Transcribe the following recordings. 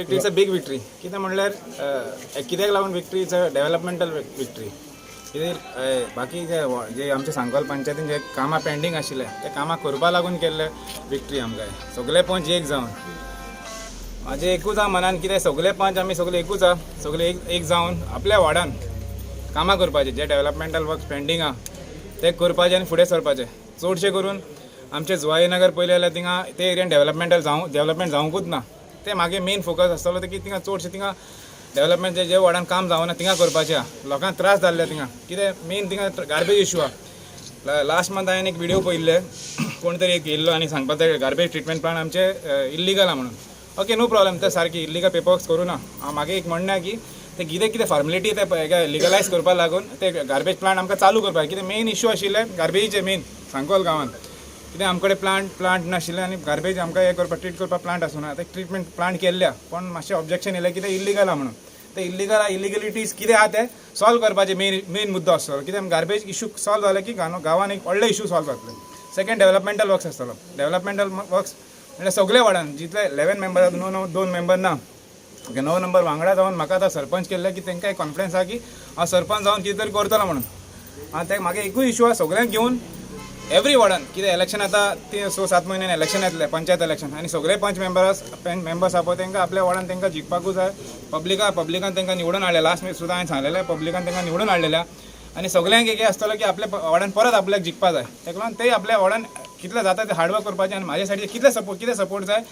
Victory, it's a big victory. कितें म्हणल्यार कित्याक लागून victory? It's a developmental victory. कितें बाकी जे जे आमचे सांकवाल पंचायतीन जे कामां पेंडींग आशिल्ले, ते कामां करपा लागून केल्ले विक्ट्री आमकां. सगळे पंच एक जावन, म्हाजें एकूच आहा मनान, कितें सगळे पंच आमी सगळे एकूच आहा. सगळे एक एक जावन आपल्या वॉर्डान कामां करपाचें, जे डेव्हलपमेंटल वर्क पेंडींग आहा ते करपाचे आनी फुडें सरपाचें. चडशें करून आमचे जुवारी नगर पळयलें जाल्यार थिंगा ते एरियान डेव्हलपमेंटल जावं डेव्हलपमेंट जावंकूच ना. ते मागीर मेन फोकस आसतलो ते की थिंगा चडशें थिंगा डेव्हलपमेंट जे वॉर्डान काम जावना थिंगा करपाचें आहा. लोकांक त्रास जाल्ले थिंगा. कितें मेन थिंगा गार्बेज इशू आहा. लास्ट मंथ हांवें एक व्हिडिओ पळयल्ले, कोण तरी एक येयल्लो आनी सांगपाक जाय गार्बेज ट्रिटमेंट प्लांट आमचे इल्लिगल आहा म्हणून. ओके, नो प्रॉब्लम, ते सारकी इल्लिगल पेपर्स करूं ना. हांव मागीर एक म्हणणें आहा की ते कितें कितें फॉर्मेलिटी ते लिगलायज करपाक लागून ते गार्बेज प्लांट आमकां चालू करपाक. कितें मेन इशू आशिल्ले गार्बेजीचे मेन सांकवाल गांवांत. कितें आमकडे प्लांट प्लांट नाशिल्ले आनी गार्बेज आमकां हें करपाक, ट्रीट करपाक प्लांट आसूना. ते ट्रिटमेंट प्लांट केल्ले, पूण मातशें ऑब्जेक्शन येयलें कितें इल्लिगल आहा म्हणून. ते इल्लिगल आहा, इलिगलिटीज कितें आहा ते सॉल्व करपाचें मेन मेन मुद्दो आसतलो. कितें गार्बेज इशू सॉल्व जाले की गांवान एक व्हडले इशू सॉल्व जातले. सेकंड, डेव्हलपमेंटल वर्क्स आसतलो. डेव्हलपमेंटल वर्क्स म्हणल्यार सगळे वॉर्डान जितले 11 मेंबर, णव णव, दोन मेंबर ना, ओके, णव नंबर वांगडा जावन म्हाका आतां सरपंच केल्ले की तांकां एक कॉन्फिडन्स आहा की हांव सरपंच जावन कितें तरी करतलो म्हणून. आनी ते म्हाका एकूय इशू आहा, सगळ्यांक घेवन एवरी वॉर्डान. कितें इलेक्शन आतां ते 6-7 म्हयन्यान इलेक्शन येतलें, पंचायत इलेक्शन, आनी सगळे पंच मेंबर्स मेंबर्स आहा पळय, तांकां आपल्या वॉर्डान तांकां जिखपाकूच जाय. पब्लिकान तांकां निवडून हाडले. लास्ट सुद्दां हांवें सांगलेलें, पब्लिकान तांकां निवडून हाडलेल्या आनी सगळ्यांक एक आसतलो की आपल्या वॉर्डान परत आपल्याक जिखपा जाय. ताका लागून ते आपल्या वॉर्डान कितले जाता ते हार्डवर्क करपाचें आनी म्हाज्या सायडीन कितले सपोर्ट, कितें सपोर्ट जाय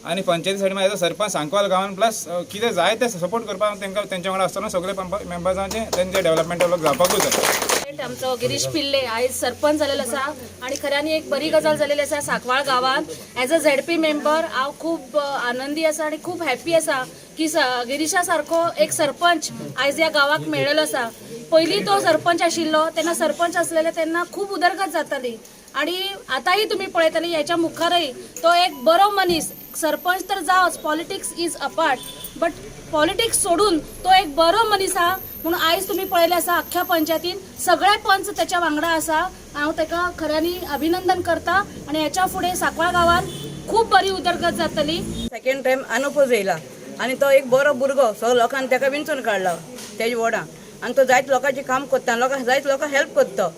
आनी पंचायती सायडीन म्हाजो सरपंच सांकवाल गांवान प्लस कितें जाय ते सपोर्ट करपाक तांकां तेंच्या वांगडा आसतना सगळे मेंबर्सांचे तेंचे डेव्हलपमेंटल वर्क जावपाकूच जाय. आमचो गिरीश पिल्ले आयज सरपंच जालेलो आसा आनी खऱ्यांनी एक बरी गजाल जालेली आसा सांकवाळ गांवांत. एज अ झेडपी मेंबर हांव खूब आनंदी आसा आनी खूब हॅप्पी आसा की गिरीशा सारको एक सरपंच आयज ह्या गांवाक मेळ्ळेलो आसा. पयलीं तो सरपंच आशिल्लो तेन्ना, सरपंच आसलेले तेन्ना खूब उदरगत जाताली आणि आतांय तुमी पळयतले ह्याच्या मुखारय तो एक बरो मनीस. सरपंच तर जावच, politics is apart, but politics सोडून तो एक बरो मनीस आहा म्हणून आयज तुमी पळयलें आसा, अख्ख्या पंचायतीन सगळे पंच त्याच्या वांगडा आसा. हांव ताका खऱ्यांनी अभिनंदन करता आनी ह्याच्या फुडें सांकवाळ गांवान खूब बरी उदरगत जातली. सेकंड टायम अनओपोज येयला आनी तो एक बरो भुरगो. सगळो लोकांनी ताका विंचून काडला तेजे वॉर्डान आनी तो जायत लोकांचें काम करता, लोकांक जायत लोकांक हेल्प करता.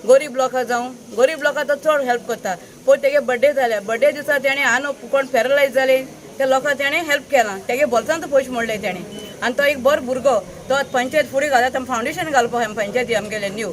गरीब लोकां जावं, गरीब लोकां तो चड हेल्प करता. पयर तेगे बड्डे जाले, बड्डे दिसा तेणें आनो कोण पॅरलायज जाले त्या लोकांक तेणें हेल्प केलां, तेगे बोल्सांत पयशे मोडले तेणें. आनी तो एक बरो भुरगो. तो आतां पंचायत फुडें घाला, फावंडेशन घालपाक पंचायती आमगेले न्यू.